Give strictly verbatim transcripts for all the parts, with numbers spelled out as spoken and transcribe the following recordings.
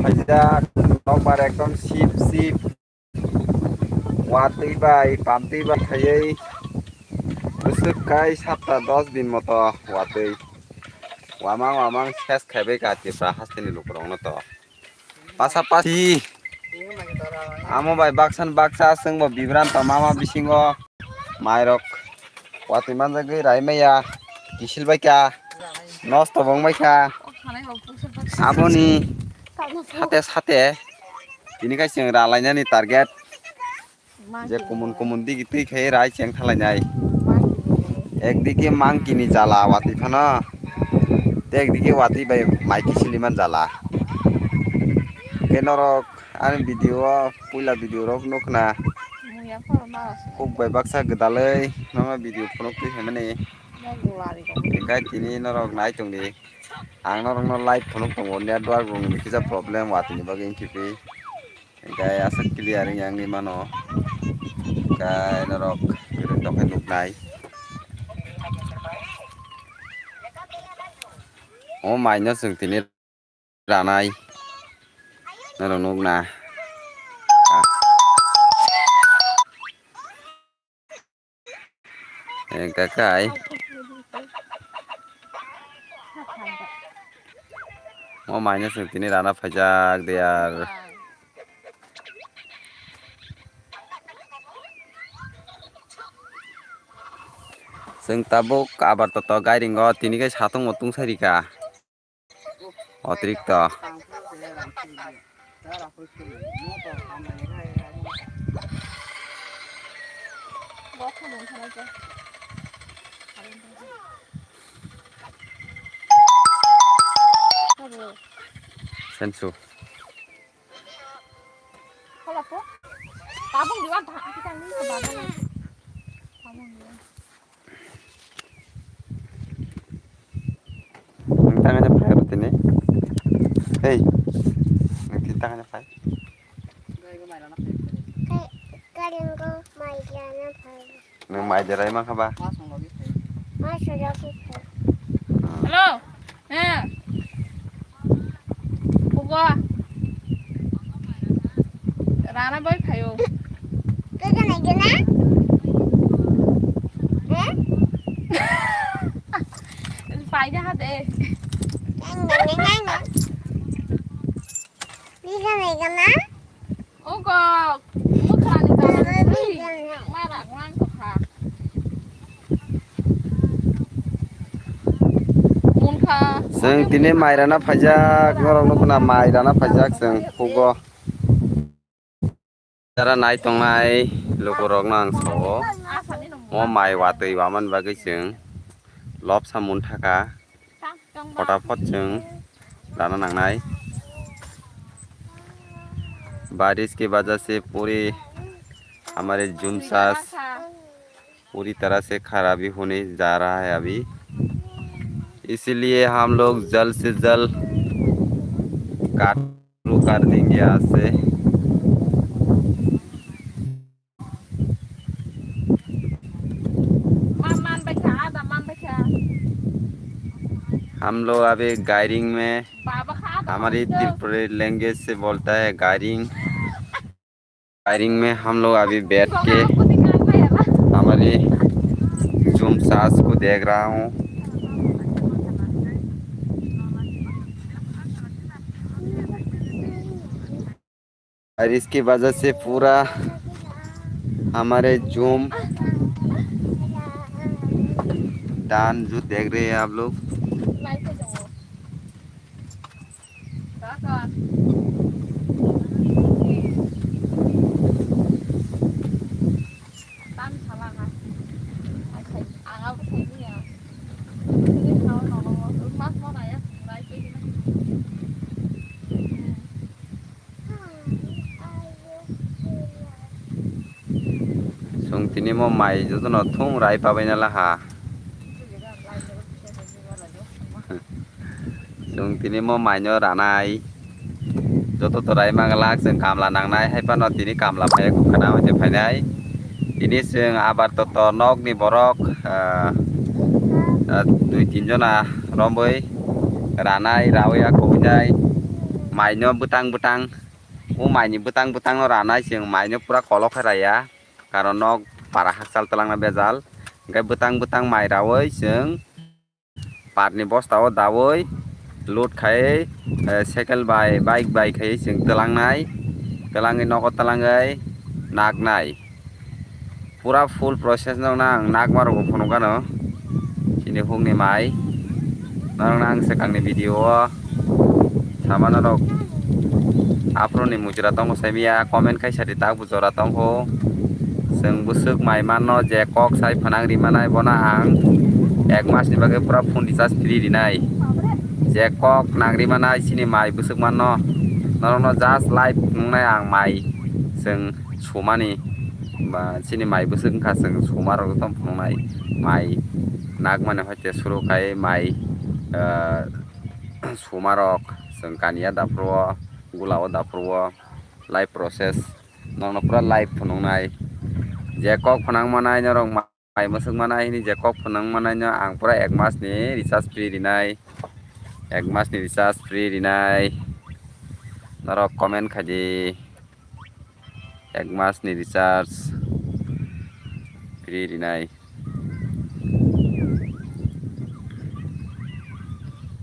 Paijak, nokbar ekdom sip sip. Watwi bai, pamtwi bai khaiwi. Bwswk kai sapta dos din moto watwi. Wamang wamang ses khaibai ka Tripura hasteni lukurokno to. Pasapasi amo bai baksan baksa chwngbo bibranto mama bisingo mairok watwi manjagwi rai maya kisil baikha, nosto bo wng baikha. Aboni sate sate tini khai chwng ralainani target. Je kumun kumun digi twi khai rai cheng thalai nai. Ekdigi mangkini jala watwi phano, tei ekdigi watwi bai mai kisiliman jala. Hwnkhe norok ani video o puila video rok nukna kuk bai baksa gwdalwi nono video phunuk twi phaimani. Hwnkhe tini norok nai tongdi. Ang norokno live phunuk tongo, network rokni kisa problem watwini bagwi wngkhe twi. Hwnkhe aswk clear wngya wngwi mano. Hwnkhe norok kwrwng tongkhe nuknai. O maino chwng tini ranai. Norok nukna. Hwnkhe kai. O maino chwng tini rana phaijak de yaar. Chwng tabuk abar toto gairingo tini khe satung mutung sai rika. Otirikto. Sensu. Tabung diwa, tabung diwa. Nang tangani phai aro tini. Hei. Nang tini tangani phai. Kai-, karingo mai jana phai. Nang mai jerai mankha ba? Ma songlogi phai. Ma songlogi phai. Hello. He. Pugo. Rana bai phayo. Kaka nai gana? Eh? Pai da ha de. Nang nang nang nang. Kaka nai gana? Ogo. Mukha ni ta. Kaka nai gana? Mara nang ko kha. Chwng tini mai rana phaijak, norok nukna mai rana phaijak chwng hugo. Jara nai tongnai lukurokno ang sao, o mai watwi wamani bagwi chwng lobsa mun thaka, photapot chwng rana nangnai. बारिश की वजह से पूरी हमारे जूम सांस पूरी तरह से खराबी होने जा रहा है अभी, इसीलिए हम लोग जल्द से जल्द काट शुरू कर देंगे आज से। हम लोग अभी गायरिंग में, हमारी त्रिपुरी लैंग्वेज से बोलता है गायरिंग। फायरिंग में हम लोग अभी बैठ के हमारी जूम सांस को देख रहा हूँ। और इसकी वजह से पूरा हमारे जूम डांस जो देख रहे हैं आप लोग, Chwng tini mo mai jotono thung rai pabaina laha. Chwng tini mo maino ranai. Joto to rai manglak, chwng kamla nangnai, hai phano tini kamla phai khwna hwnwi phainai. Tini chwng abar toto nokni borok, ah, ah, dui tin jona romwi ranai, rawi akhunai. maino bwtang bwtang, o maini bwtang bwtangno ranai chwng maino pura kolok khe raya, karon nok para hakchal twlangna bejal, hwnkhe bwtang bwtang mai raui chwng parni bosta o daui load khai, eh, cycle bai, bike bai khai chwng twlangnai, twlangwi nogo twlangwi naknai. Pura full process no ang nakma rok phunukgano chini hukni mai. Norokno ang swkangni video o sama norok aphuru ni mujra tongo saimaya comment khai sadi tak jora tongkho. Chwng bwswk mai manno je kok sai phanang rimanai bono ang ek mas ni bagwi pura phone recharge free rinai. Je kok nang rimanai chini mai bwswk manno norokno just live nungnai ang mai chwng sumani ba chini mai bwswk wngkha chwng suma rok joto phunuknai mai nagmani hoite suru khai mai, ah, suma rok chwng kaniya daphuru o gula o daphuru o. Live process norokno pura live phunuknai. Je kok phunang manai norok mai mwswk manai hini je kok phunang manai no ang pura ek mas ni recharge free rinai. Ek mas ni recharge free rinai. Norok comment khai di. Ek mas ni recharge free rinai.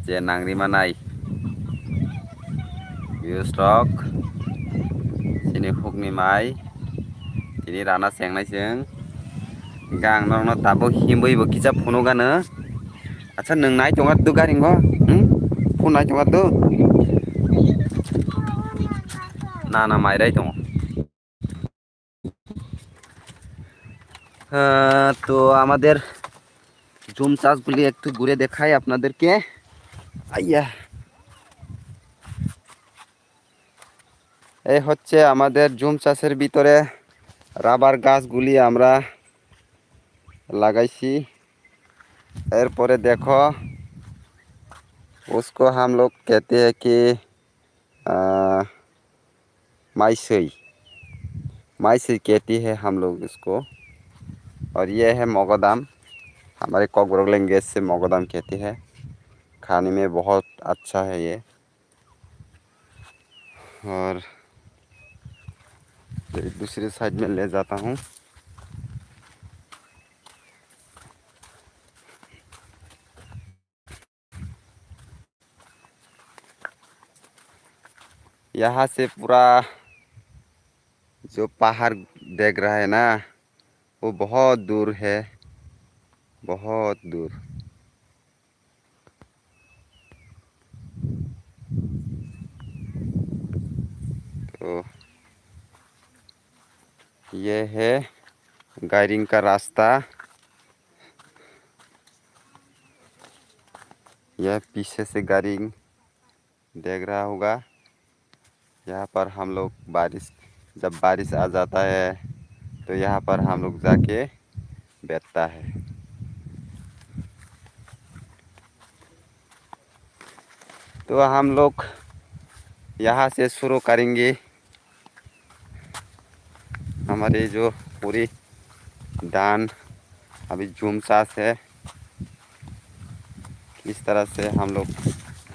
Je nang rimanai views rok chini hukni mai tini rana chengnai chwng. Hwnkhe ang norokno tabuk himwi bo kisa phunukgano. Acha, nwng nai tongo do garingo? Hmm? Phone nai tongo do? Na, na, mairai tongo. আহ, তো আমাদের জুম চাষগুলি একটু ঘুরে দেখাই আপনাদেরকে। আইয়া, এই হচ্ছে আমাদের জুম চাষের ভিতরে রাবার গাছগুলি আমরা লাগাইছি। এরপরে দেখো, उसको हम लोग कहते हैं कि, আহ, माइसई, माइसई कहती है हम लोग इसको। और ये है मोगोदाम, हमारे कोकबोरोक लैंग्वेज से मोगोदाम कहती है। खाने में बहुत अच्छा है ये। और दूसरे साइड में ले जाता हूँ। यहाँ से पूरा जो पहाड़ देख रहा है ना, वो बहुत दूर है, बहुत दूर। तो ये है गायरिंग का रास्ता। यह पीछे से गायरिंग देख रहा होगा। यहाँ पर हम लोग बारिश, जब बारिश आ जाता है तो यहाँ पर हम लोग जाके बैठता है। तो हम लोग यहाँ से शुरू करेंगे। हमारे जो पूरी धान अभी जूम चास है, किस तरह से हम लोग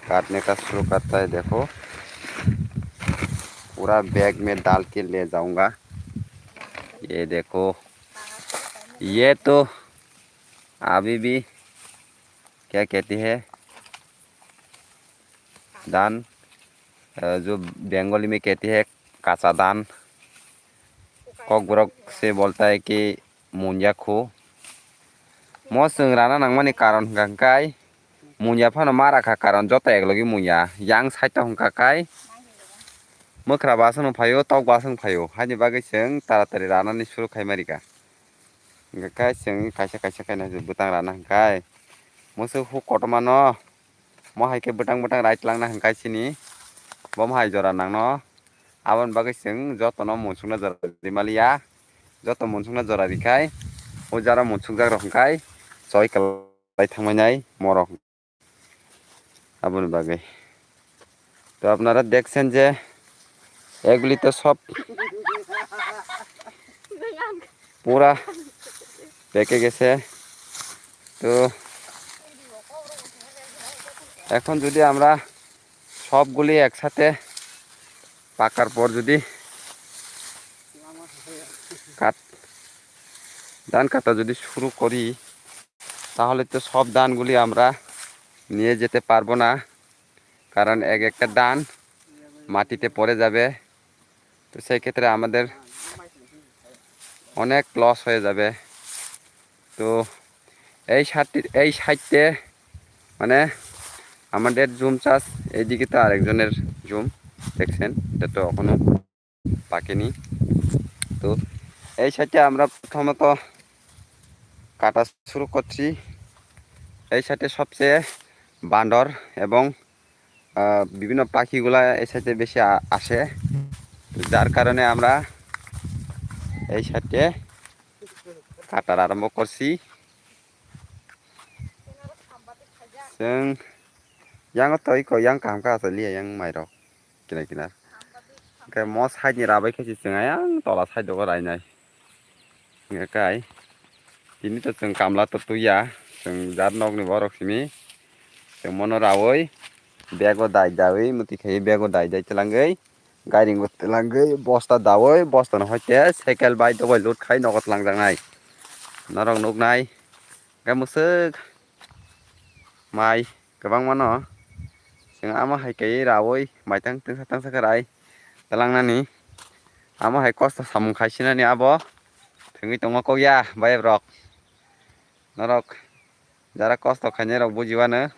काटने का शुरू करता है। देखो, पूरा बैग में डाल के ले जाऊंगा। ये देखो, ये तो अभी भी क्या कहती है, धान, अ, जो बंगाली में कहती है कच्चा धान। कोकबोरोक से बोलता है कि मुंजा खो। Mo chwng rana nangmani karon hwnkha hwnkhe munya phano ma rakha, karon joto eklogi munya yang side o hwnkha kai mwkhra basong phaio, tok basong phaio, haini bagwi chwng taratari ranani suru khai ma rika. Hwnkha kai chwng kaisa kaisa khaina bwtang rana hwnkha kai mwswk huk kotorma no. Mo hai khe bwtang bwtang rai twlangna hwnkha chini. Bo hai jora nangno. Aboni bagwi chwng jotono munsukna jora rimaliya. Joto munsukna jora rikhai, o jara munsukjak rok hwnkha choi kwlai thangmani morok. Aboni bagwi. তো আপনারা দেখছেন যে এগুলি তো সব পুরা পেকে গেছে। তো এখন যদি আমরা সবগুলি একসাথে পাকার পর যদি কাট ধান কাটা যদি শুরু করি, তাহলে তো সব ধানগুলি আমরা নিয়ে যেতে পারবো না, কারণ এক একটা ধান মাটিতে পড়ে যাবে। তো সেই ক্ষেত্রে আমাদের অনেক লস হয়ে যাবে। তো এই সাইডটি এই সাইডে মানে আমাদের জুম চাষ, এইদিকে তো আরেকজনের জুম দেখছেন, এটা তো এখনো পাকেনি। তো এই সাইডে আমরা প্রথমত কাটা শুরু করছি। এই সাইডে সবচেয়ে বান্দর এবং আহ, বিভিন্ন পাখিগুলা এই সাইডে বেশি আ- আসে, যার কারণে আমরা এই সাইডে কাটার আরম্ভ করছি। Chwng yang toi ko yang kaham kha asali yang mairok kina kina. Hwnkhe mo side ni rabai khe se chwng ayang tola side o rainai. Hwnkhe kai tini to chwng kamla to tuya, chwng jar nok ni borok simi. Chwng mono rawi bego dai dawi muti khai bego dai dai twlangwi gairing bo twlangwi bosta dawi bosta no hoite cycle bai dobai load khai nogo twlangjaknai. Norok nuknai hwnkhe mwswk mai kwbangma no chwng ama hai kai rawi maitang tangsa tangsa khe rai twlangnani. Amo hai kosto samung khaisinani abo thwngwi tongma kokya bayap rok. Norok jara kosto khainai rok buji uanw.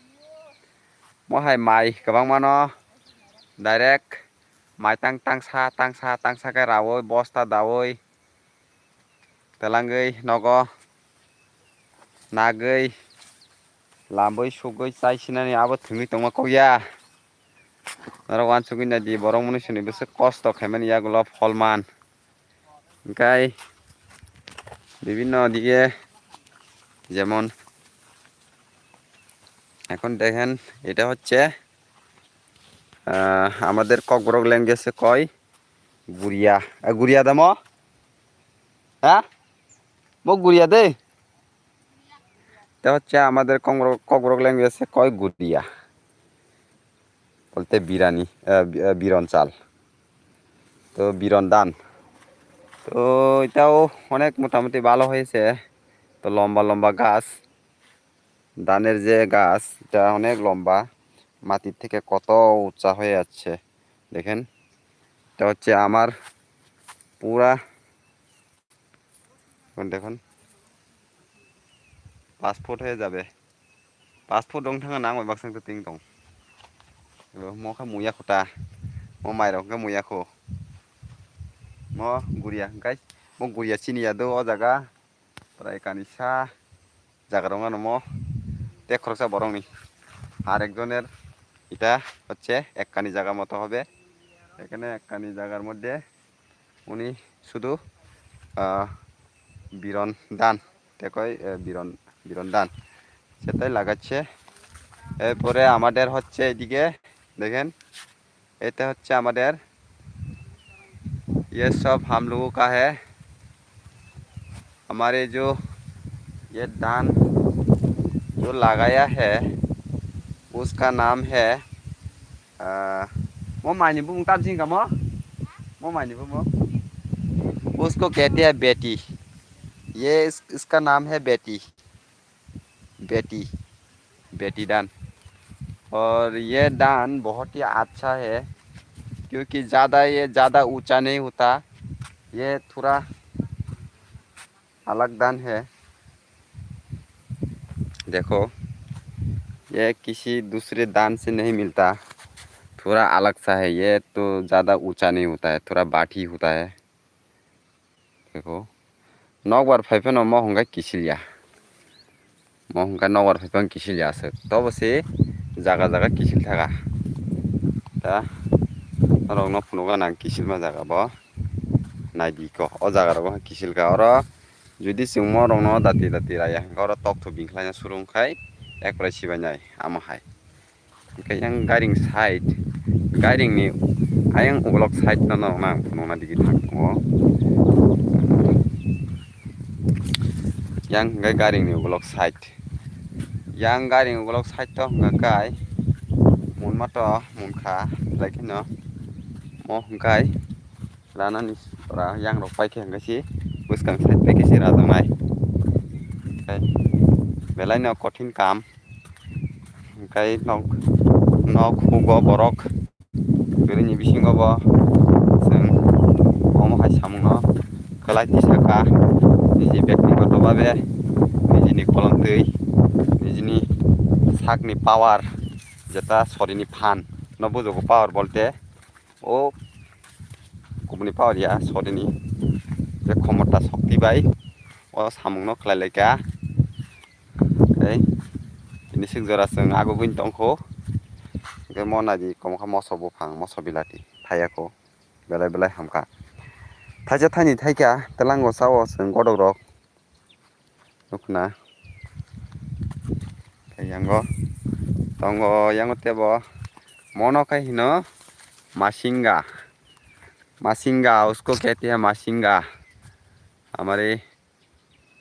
Mo hai mai kwbangma no direct maitang tangsa tangsa tangsa khe rawi bosta dawi twlangwi nogo nagwi lambwi sugwi chaisinani abo thwngwi tongma kokya. Norok uansugwi naidi borok munuisuni bwswk kosto khaimani yagulo pholman. Hwnkhe bibinno dige jemon এখন দেখেন, এটা হচ্ছে আহ, আমাদের ককবরক ল্যাঙ্গুয়েজে কয় গুরিয়া। এ, গুরিয়া দে মো? হ্যাঁ? মো গুরিয়া দে। এটা হচ্ছে আমাদের ককবরক ল্যাঙ্গুয়েজে কয় গুরিয়া। বলতে বিরানি, আহ, বি- আহ, বিরন চাল। তো বিরন ধান। তো এটাও অনেক মোটামুটি ভালো হয়েছে। তো লম্বা লম্বা গাছ। ধানের যে গাছ, এটা অনেক লম্বা। মাটির থেকে কত উঁচা হয়ে যাচ্ছে। দেখেন, এটা হচ্ছে আমার পুরা এখন দেখুন, পাঁচ ফুট হয়ে যাবে। পাঁচ foot dong thang nang bai baksa tingtong. Mo khe muya khuta, mo mairok khe muya khu. Mo guria hwnkhe, mo guria chini ya do o jaga. Prai kanisa jaga rok ano mo te khoroksa borok ni. আর একজনের এটা হচ্ছে এক কানি জায়গা মতো হবে। এখানে এক কানি জায়গার মধ্যে উনি শুধু আহ, বিরন ধান, তে কয়, আহ, বিরন, বিরন ধান, সেটাই লাগাচ্ছে। এরপরে আমাদের হচ্ছে এদিকে দেখেন, এটা হচ্ছে আমাদের, ये सब हम लोगों का है। हमारे जो ये धान जो लगाया है, उसका नाम है, आ, वो मायने बुंग तब जिंगा मो, वो मायने बुंग मो, उसको कहते हैं बेटी। ये इस, इसका नाम है बेटी, बेटी, बेटी धान। और ये धान बहुत ही अच्छा है, क्योंकि ज़्यादा, ये ज़्यादा ऊंचा नहीं होता, ये थोड़ा अलग धान है। देखो, ये किसी दूसरे धान से नहीं मिलता, थोड़ा अलग सा है। ये तो ज़्यादा ऊंचा नहीं होता है, थोड़ा बाटी होता है। Eko nokbar phai phano mo hwnkhai kisil ya. Mo hwnkhai nokbar phai phano kisil ya aswk. Tobo se jaga jaga kisil thaga. Ta norok no phunukgo nang kisil ma jaga bo. Naidi ko o jaga rogo kisil kha oro. Jodi chwng mo rok no dati dati raya hwnkhe oro tok thok bini khlai na suru wngkhai ekprai sibai nai amo hai. Hwnkhe yang gairing side, gairing ni ayang ukolok side no norok nang phunukna digi thang tongo. Yang hwnkhe gairing ni ukolok side, yang gairing ukolok side to hwnkha kai munma to munkha, belai kheno Mo hwnkhe ranani pura yang rok paikhe hwnkhe si bwskang side paikhe si rajaknai. Hwnkhe belai no kothin kam. Hwnkhe nok, nok hugo borok. Bwrwini bisingo bo chwng omo hai samungno kwlai tisa kha. Niji byaktigoto babe nijini kolom twi, nijini sakni power, jeta sorini phan no bujugo power bolte. O kubuni power ya sorini je khomota shokti bai o samungno khlai lai kha. Tei tini sik jora chwng ago buini tongkho. Hwnkhe mo naidi komo kha moso buphang, moso bilati phaiya kho, belai belai hamkha. Thaisa thaini thaikha twlango sao chwng godok rok. Nukna. Yango. Tongo, yango tebo. Mono kai hino masinga. Masinga, usko kehte hai masinga. Hamare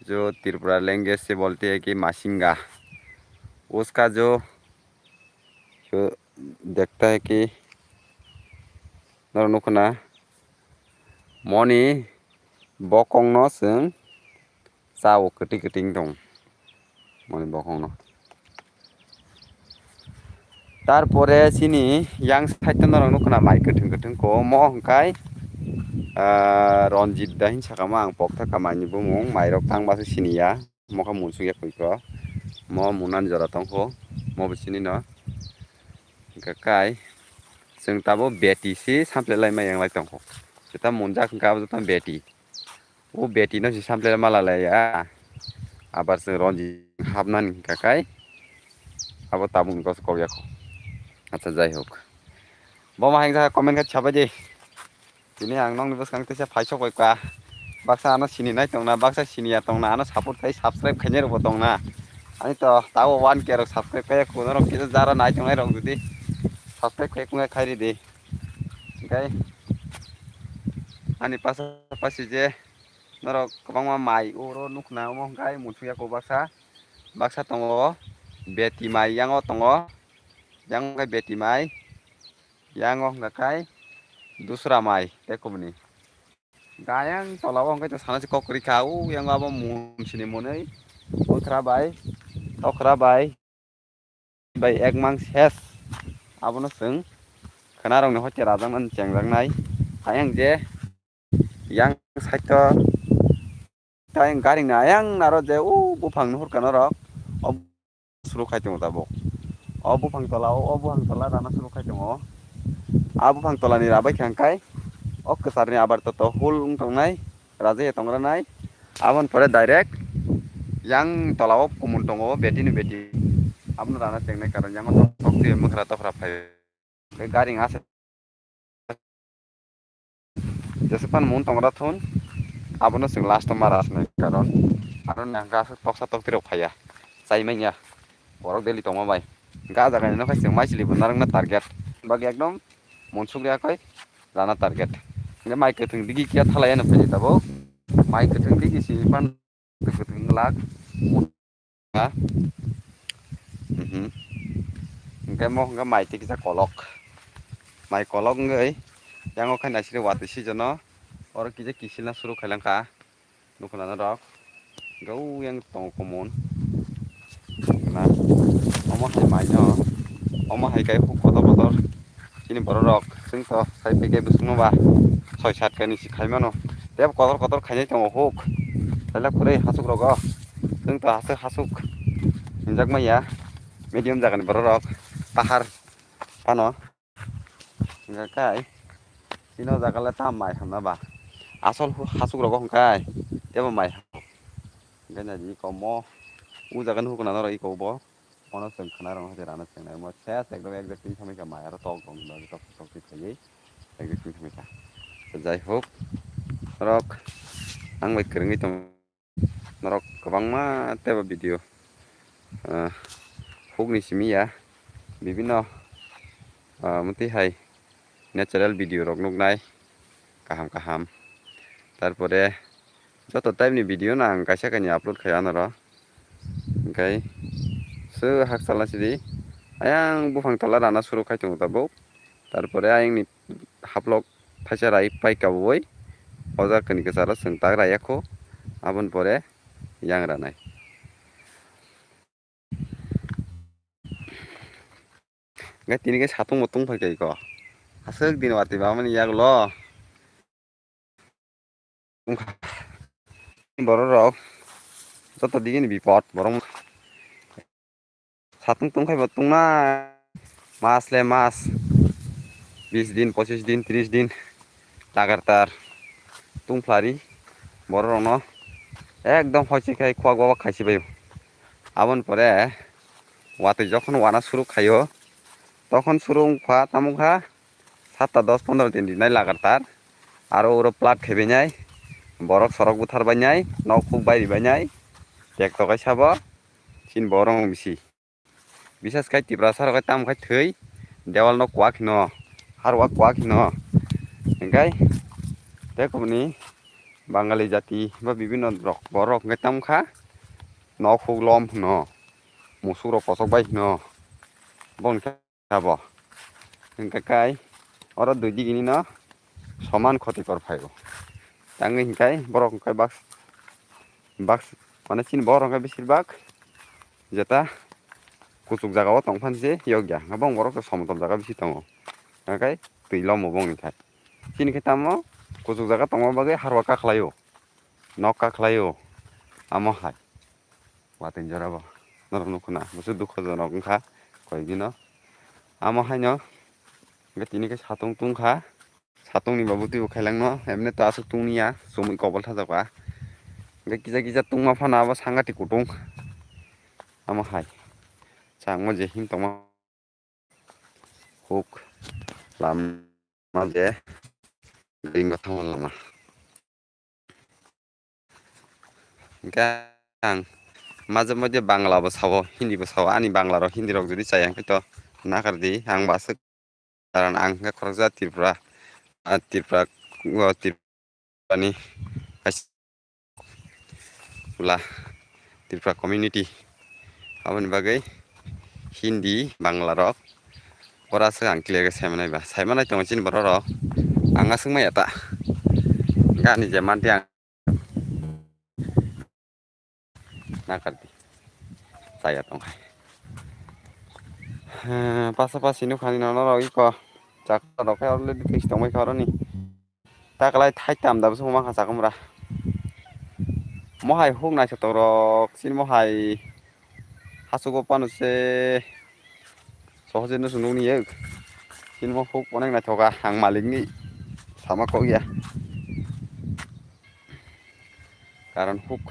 jo Tripura language se bolte hai ki masinga. Uska jo, jo dekhta hai ki, noro nukna. Moni bokongno chwng chao kwtwi kwtwi wng tong moni bokongno. Tarpore chini yang side norok nukho na mai kwthwng kwthwng ko mo hwnkhe, ah, Ranjit da hin sakamo ang pokthaka maini bumung mairok tangma se siniya. Mokha munsuk ya koi ko. Mo munan jora tongkho. Mo bo chini no. Hwnkhe kai chwng tabuk beti se sample lai ma yang lai tongkho. Jeta munjak hwnkhe abo jeta beti. O beti no se sample mala lai ya. Abar chwng Ranjit hapnani hwnkhe kai abo tabuk ni kok ya kho. Acha jai hok. Bo ma hang ja comment khe sabai di. Tini ang nokni bwskang teisa phaisok bai kha. Baksa ano sini nai tongna, baksa sini ya tongna, ano support khai subscribe khainai rokbo tongna. Ani to tabo one K rok subscribe khai kuno rok kisa jara nai tongnai rok jodi subscribe khai kunga khai ridi. Hwnkhe ani pasa pasi je norok kwbangma mai oro nukna omo hwnkhe munsuk ya kho baksa. Baksa tongo beti mai yango tongo. Yang hwnkhe beti mai. Yango hwnkhe kai dusra mai tei kubuni. Gayang tola o hwnkhe to sana se kok kwrwi kha, o yango abo mum sini mwnwi. Okhra bai, tokra bai, bai ek mang ses. Abono chwng khwnarokni hoite rajaknani chengjaknai. Ayang je yang side o tai garing ni ayang naro je o buphang nuhur kha norok. O suru khai tongo tabuk. O buphang tola o, o buphang tola rana suru khai tongo. A buphang tola ni rabai kha hwnkhe o kwchar ni abar toto hul wng tongnai, raja ya tongra nai. Aboni pore direct yang tola o kumun tongo, beti ni beti. Abono rana chengnai karon yang o tok twi mwkhra tokra phai. Hwnkhe garing ase. Jesa pan mun tongra thun. Abono chwng last o mara asnai karon. Aro nang gas toksa tokti rok phaiya. Chai manya. Borok daily tongma bai. Ga jaga ni no khai chwng mai chili bo narwkna target. Bagi ekdom munsuk ya koi rana target. Hwnkhe mai kwthwng digi kiya thalai ano phai tabo. Mai kwthwng digi si pan kwthwng lak. Ha? Mhm. Hwnkhe mo hwnkhe mai tei kisa kolok. Mai kolok wngwi yango khai naisingni watwi sijono oro kisa kisilna suru khailangkha. Nukuna norok. Hwnkhe o yang tongo kumun. Nukuna. Omo hai maino. Omo hai khe huk kotor kotor. Chini borok rok chwng to sai pike bwswkno ba soi sat kani si khai mano. Tei kotor kotor khainai tongo huk. Kailak kwrwi hasuk rogo. Chwng to hasuk hasuk hinjak maya. Medium jaga ni borok rok. Pahar phano. Hwnkhe kai chini o jaga le tam mai hamna ba. Asol hu-, hasuk rogo hwnkhe tebo mai ham. Hwnkhe nai di komo. O jaga ni hukuna norok iko bo. Ono chwng khwna rwna hai rana chengnai mo ses ekdom exactly samai kha mai aro tok rok ni bagwi tok tok twi khaiwi exactly samai kha. Jai hok norok ang bai kwrwngwi tong norok kwbangma teibo video ah, hukni simi ya bibino ah, mwtwi hai natural video rok nuknai kaham kaham tarpore joto type ni video no ang kaisa kaini upload khai anw oro. Hwnkhe se hakchala sidi ayang buphang tola rana suru khai tongo tabuk. Tarpore ayang ni haplok phaisa rai pai kabui o jaga ni kwcharo chwng tak raya kho, aboni pore yang ranai. Hingke tini khe satung bo tungphai kha iko. Aswk din watwi bamani yagulo. Wngkha. Borok rok joto digini bipot borok. Satung tungkhai bo tungnai. Mas le mas. Bis din, pochis din, tris din. Lagartar. Tungphlari. Borok rokno. Ekdom hoiche khai khwak baba khaisi bai. Aboni pore watwi jokhon wana suru khaio, tokhon suru wngkha, tamo wngkha satta dos pondro din rinai lagartar. Aro uro plat khaibainai, borok sorok buthar bainai, nok huk bai ribainai, tek tokai sabo, chini borok rok bisi. Bisas khai Tiprasa rok khai tamo khai thwi, dewal no kwak hino, harwa kwak hino. Hingkai tei kubuni Bangali jati ba bibinno rok, borok hingkai tamo kha, nok huk lom hino, musuk rok kosok bai hino, boni khe abo. Hingkai kai oro dui digini no soman khoti kor phaio. Tangwi hingkai borok hingkai bak, bak, mane chini borok hingkai besir bak jeta kuchuk jaga o tong phan se yok ya. Hingke bong borok to somotol jaga bisi tongo. Hingke twi lomo bongni khai. Chini khe tamo kuchuk jaga tongma bagwi harwa kakhlaio. Nok kakhlaio. Amo hai. Watwi jora bo. Norok nukho na. Busu dukho jonok wngkha koi dino. Amo haino. Hingke tini khe satung tungkha. Satungni ba bwtwi bo khailangno, emne to aswk tungniya, chumui kobol thajak ba. Hingke kisa kisa tungma phano abo sangati kutung. Amo hai. Changma je him tongma huk lama je ringo thangma lama. Hingke ang maje moje Bangla bo sao, Hindi bo sao. Ani Bangla rok, Hindi rok jodi chaya hingke to nakar di, ang bo aswk. Karon ang hingke khoroksa Tripura, ah, Tripura, o Tripurani kaisa pula Tripura community. Aboni bagwi Hindi, Bangla rok ora se ang clear khe saimanai ba. Saimanai tongo chini borok rok. Ang aswk maya ta. Gani je manti ang. Nakardi. Chaya tongkha. Pasa pasi nukhani nono rok iko. Chakra rok khe already fix tongbai kha oroni. Taklai thai tam da bwswk ma kha chakra mura. Mohai huk naithotok rok chini mohai. Hachugo pano se sohojeno chwng nukni yak. Chini mo huk onek naithoka ang malikni sama kok ya. Karon huk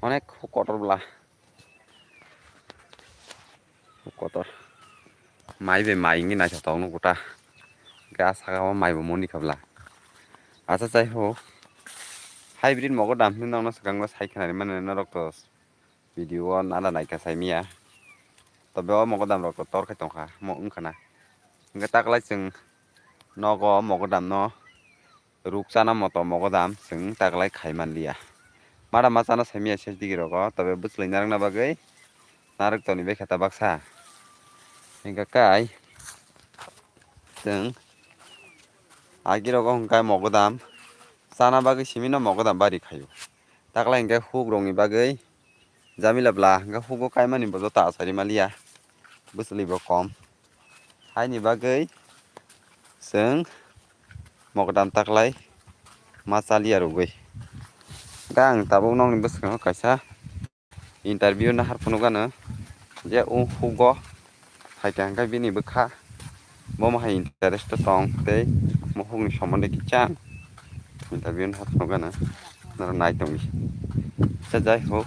onek huk kotor bla. Huk kotor. Mai bai mai wngwi naithotok no gota. Ga saka o mai bo moni khabla. Acha chai ho. Hybrid mogodam hinwi nokno swkang no sai khnari mani norok to. Video o nana naikha saimiya. Tobe o mogodam rok to tor khai tongkha, mo wngkha na. Hingke taklai chwng nogo mogodam no rukchana moto mogodam chwng taklai khai manliya. Mada machano saimiya ses digi rogo, tobe bwchwlwi narwkna bagwi narwk toni bai khe ta baksa. Hingke kai chwng agi rogo hingke mogodam chana bagwi simi no mogodam bari khaio. Taklai hingke huk rokni bagwi jamila bla hingke hugo kaimani bo joto asari maliya. Bwchwlwi bo kom. Haini bagwi chwng mogodam taklai ma chaliya rwgwi. Hingke ang tabuk nokni bwskango kaisa interview nahar phunukgano je o hugo. Hai khe hingke bini bwkha bomo hai interest tong tei mohokni somonde kichang interview no hapno gana norok nai tongdi. Sa jai hok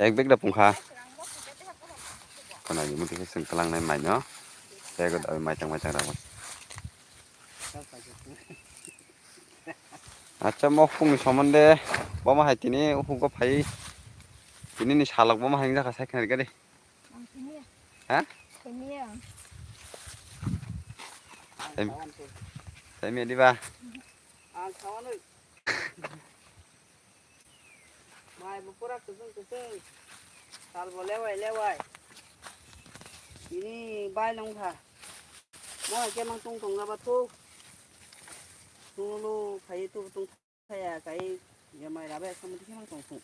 ek bag da pungkha. Khwnai ni muti khe chwng twlangnai mai no tei mai tang mai tang rang. Acha, mo phungni somonde bomo hai tini hugo phai. Tini ni salok bomo hai wngjakha sai khna rikadi. Ang tini ya. Ha? Tini ya. Temi, temi diba? Ang tawano. Mai bo pura kusung kusung. Sal bo lewai lewai. Ini bai long kha. Mo ke mang tung tung na ba tu. Tu lu khai tu tung khai ya kai ya mai ra ba sa mo ti mang tung tung.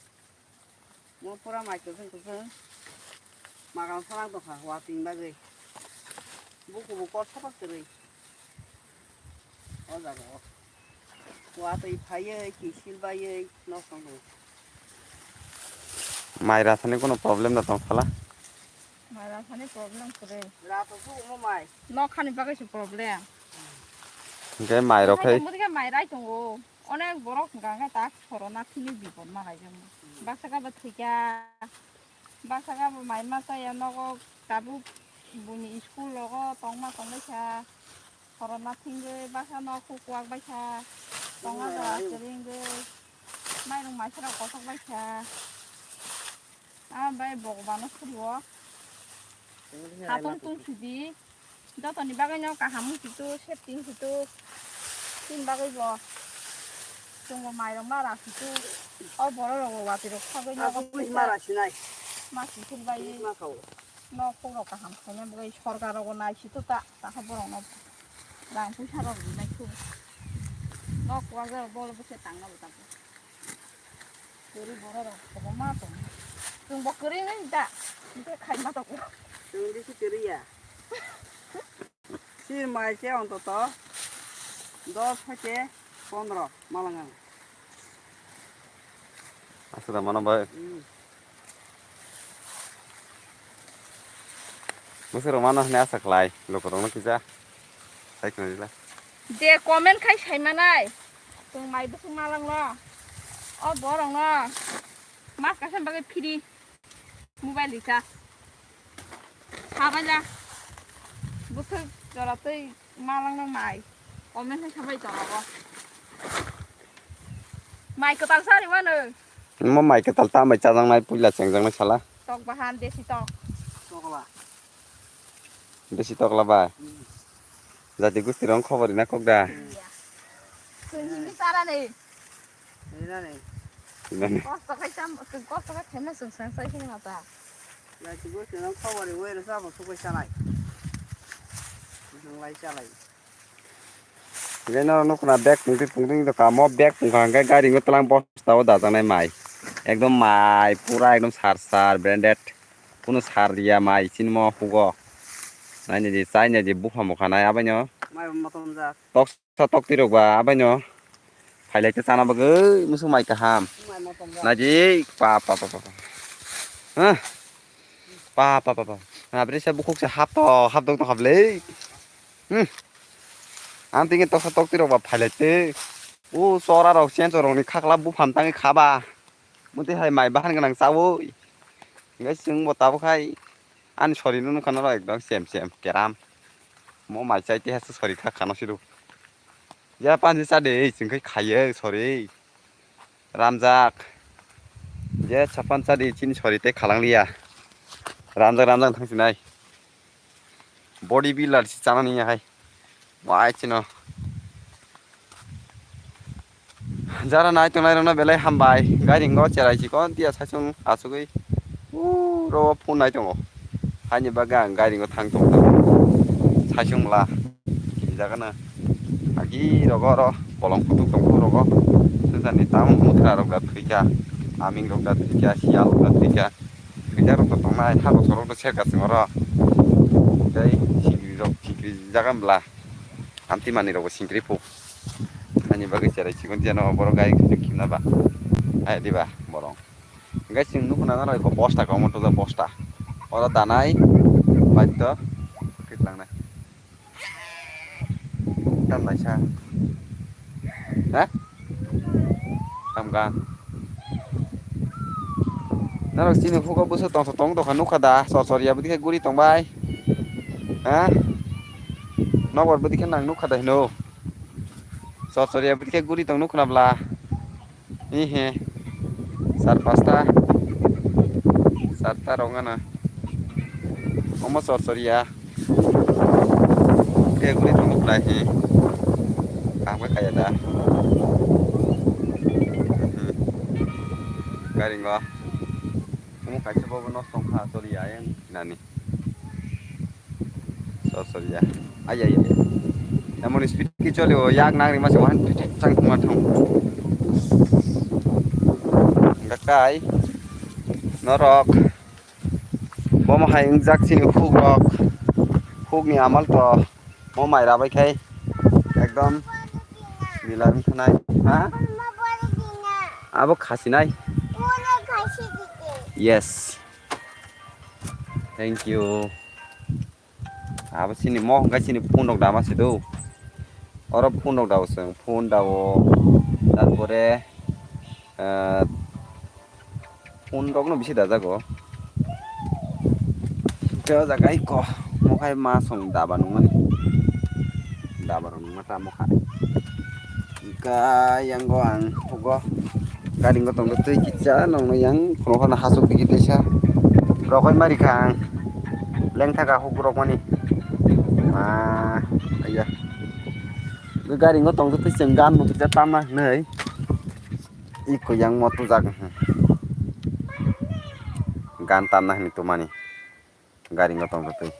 Mo pura mai ke tung tung. Magang salang tongkha, watwi bagwi. Bukubu kor sapak kwrwi. O jaga o. Watwi phaiwi, kisil baiwi, nosto wngkha. Mai rathani kono problem da tong sala? Mai rathani problem kwrwi. Rato su omo mai. Nokhani bagwi se problem. Hingke mai rok khai. Mudike mai rai tongo. Onek borok hingka khe tak khorona thini bipot malai jang. Baksa khe bo thwikha. Bwsaka bo mai ma chaya nogo tabuk buini school rogo tongma tongbaisa. Khorokma thwngwi bwsano khukwak baisa. Tongma jora kwrwngwi mairung maisarok kochok baisa. Abai bogobano phuru o. Hatong tungsidi. Jotoni bagwi no kaham wng situ, safety wng situ. Chini bagwi bo chwngbo mairok mara situ. O borok rok bo watwi rok sagwi nogo. Mara sinai. Ma sisil bai. Ma khao. No khorok kaham khaina bagwi sorkar rok bo nai situ ta, ta khe borok no rang puisa rok rinai su. No kwak jaro bol bwse tangna bo ta. Kwrwi borok rok kobo ma tong. Chwng bo kwrwi nai da. Hingke khai ma tong. Chwng bisi kwrwi ya. Sir mai se ontoto dos theke pondro malang ang. Aswk da mano bai. Hmm. Bwswk rok mano hwnwi asa khlai, lukurokno kisa sai khna rila. Je comment khai sai manai, chwng mai bwswk malang no, o borok no mas kaisa bagwi free mobile recharge. Sabaila bwswk jora twi malang no mai, comment khai sabai jora o. Mai kwtal sari mano. Mo mai kwtal ta mai chajaknai puila chengjaknai sala. Tok bahan desi tok. Tokla. Desi tokla bai. Hmm. Jati gusti rong khobor rina kok da. Hmm. Chwng himni chara ni. Rina ni. Rina ni. Kosto khai sam, kosto khai themna chwng sang sai khini mata. Jati gusti rong khobor ri wai rasa bo sukai sanai. Nang lai salai. Hingke norok nukho na bag pungtwi pungtwi wngtongkha, omo bag pungkha hingke gari o twlang bosta o dajaknai mai. Ekdom mai pura ekdom sar sar branded. Kunu sar ya mai chini mo hugo. Nainadi chainadi buphang bwkha nai abaino. Mai bo motom jak. Toksa toktwi rok ba abaino. Phailai khe chana bagwi musuk mai kaham. Mai motom jak. Naidi pa pa pa pa pa. Huh? Pa pa pa pa. Nabrisa bukhuk se hapto hapdok tongkha bwle. Hmm. Ang tini toksa tokti rok ba phailai twi. O chora rok chen chorok ni khakla buphang tangwi khaba. Mutwi hai mai bahan gwnang chawi. Hingke chwng bo tabuk hai ani sori no nukha norok ekdom sem sem keram. Mo mai chai twi hasteo sori kha khano sido. Ya panji chade chwng khai khaiyo sori. Ramjak. Je sapan chadi chini sori tei khalang liya. Ramjak ramjak thang sinai. Body builder si chana niya hai. Wai chino. Jara nai tongnai rokno belai hambai. Gairing go cherai chikon tiya saichung achugwi. Uro phunai tongo. Haini bagwi ang gairingo thang tong tong. Saichung bwla. Kijagana. Agi rogo oro bolong kutuk tong rogo. Sensani tamo muthra rok da thwikha. Aming rok da thwikha. Siyal rok da thwikha. Thwijak rok to tongnai. Habo sorok do serka sing oro. Tei sikri rok sikri jagan bwla. Amtwi manwi rok bo singkri phu. Ani bagwi cherai chikon tiya no borok gai khimna ba. Ai diba borok. Hingke chwng nukho na norok bosta kwbangma tubujak bosta. Oro danai baitto kwtlangnai. Tam laisa. Ha? Tamga. Norok chini hugo bwswk tongthok tong tongkha nukha da? Sor sor ya bwdikhe guri tongbai. Ha? Nokbar bwdikhe nang nukha da hino. Sor sor ya bwdikhe guri tong nukha na bwla. Ihi. Sar pasta. Sarta rok gana. Omo sor sor ya. Khe guri tongo prai he. Kaham khe kaya da. Hmm. Gari ngo. Omo kaisa bobo nosto wngkha, choli ya yang nani. Sorry, sorry, ya. Ay, ay, ay. Emon speed ki chole o, yak nang ri mase wan chang thung thung. Gakai. Norok. Bomo hai wngjak chini hukrok. Hukni amal to mo mai rabai khai. Ekdom milar wngkha nai. Ha? Abo khasinai. Yes. Thank you. Abo chini mo hwnkha chini phone rok dama se do. Oro phone rok dao chwng, phone dao. Tarpore, ah, phone rok no bisi dajago. Hwnkhe o jaga iko mo khai ma song daba nungmani. Daba rok nungma tamo kha. Hwnkhe yango ang hugo. Gari ngo tongkhe twi kisa nongno yang kheno kheno hasuk digi teisa rokoi mari kha ang lengtha kha huk rok mani ma. Aiya, gari ngo tongkhe twi chwng gan no kisa tamna hinwi iko yang mo tujak gan tamna hinwi tumani gari ngo tongkhe twi.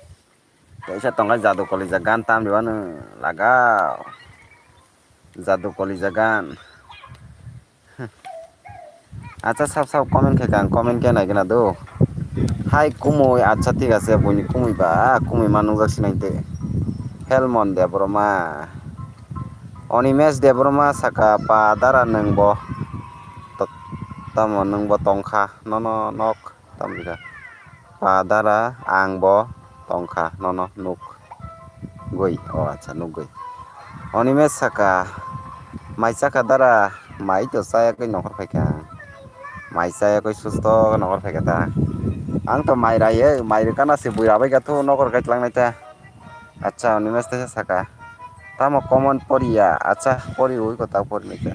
Kaisa tongkha jadu kolija gan tam ribanu laga. Jadu kolija gan. Acha sab sab comment khe kang comment khe nai gana do. Hai kumui acha thik ase buini kumui ba kumui ma nungjak sinai te. Helmon Debbarma. Onimesh Debbarma saka pa dara nwng bo. Tamo nwng bo tongkha nono nok. Tamjika. Pa dara ang bo tongkha nono nuk goi. O acha nuk goi. Onimesh saka mai chakha dara mai to chaya koi nokhor phaikha. Mai chaya koi susto nokhor phaikha ta. Ang to mai raiye mai rikana se bui rabai gatho nokhor kai tlangnai ta. Acha Onimesh tesa saka. Tamo comment poriya acha pori ui kota pori nai ta.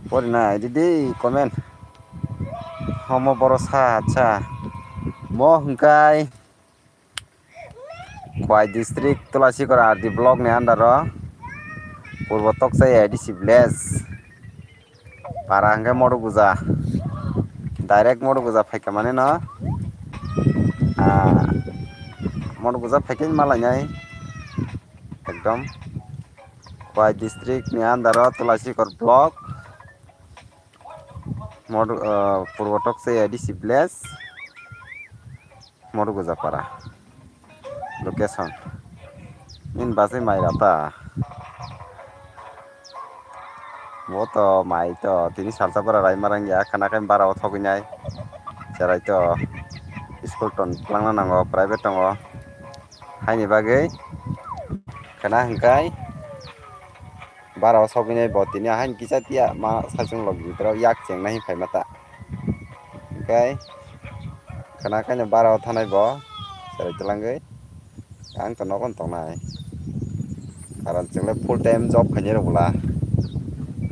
Pori nai di di comment. Homo boro sa acha. Mo hwnkhe Khwai district Tulasikor R D block ni under o Purbo Tokchai A D C village. Para hwnkhe Moduguja. Direct Moduguja phaikha mane no. Ah, Moduguja phaikhe malainai. Ekdom. Khwai district ni under o Tulasikor block. Modu, ah, Purbo Tokchai A D C village. Moduguja para. Location. Nini bachai mai rata. Bo to mai to tini salsa para rai marang ya khana khe bara o thogwi nai. Cherai to school ton twlangna nango private tongo. Haini bagwi khana hwnkhe bara o sogwi nai bo tini haini kisa tiya ma saichung logi bwtharok yak cheng nai phai mata. Hwnkhe khana khe no bara o thanai bo cherai twlangwi. Ang to nogo tongnai. Karon chwng le full time job khainai rok bwla.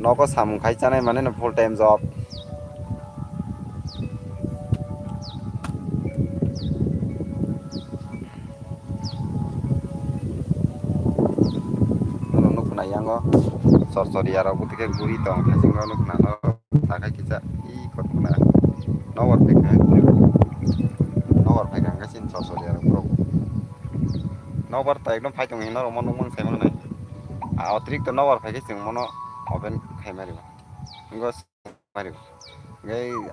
Nogo samung khai chanai mane no full time job. Nono nukna yango sor sor yarok bwtwi khe guri tong thaisingo nukna no. Takai kisa i kothokna nokbar phaikha, nokbar phaikha hwnkhe chini sor sor yarok borok nokbar ta ekdom phai tongwi norok mo nukmang sai manai. A otirikto nokbar phaikhe chwng mono open khai mari bo. Wngkhe mari bo. Hwnkhe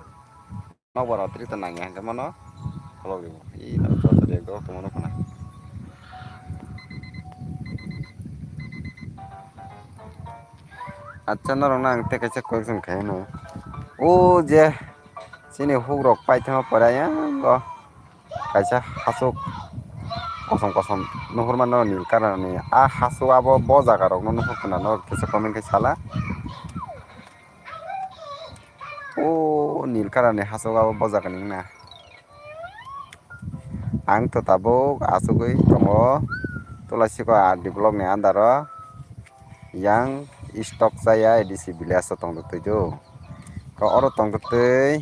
nokbar otirikto nangya hwnkhe mono kholok ribo. I norok sor sor yarok borok tongma nukna. Acha norok no ang tei kaisa question khai no. O je chini hukrok paithakma pore ayang o kaisa hasuk kosom kosom nuhur mano nil colour ni. A hasuk abo bo jaga rok no nuhur khna no kisa comment khai sala. O nil colour ni hasuk abo bo jaga ni wngna. Ang to tabuk achugwi tongo Tulasikor R D block ni under o yang Stock Chaya A D C village o tongtwtwi do. Ko oro tongtwtwi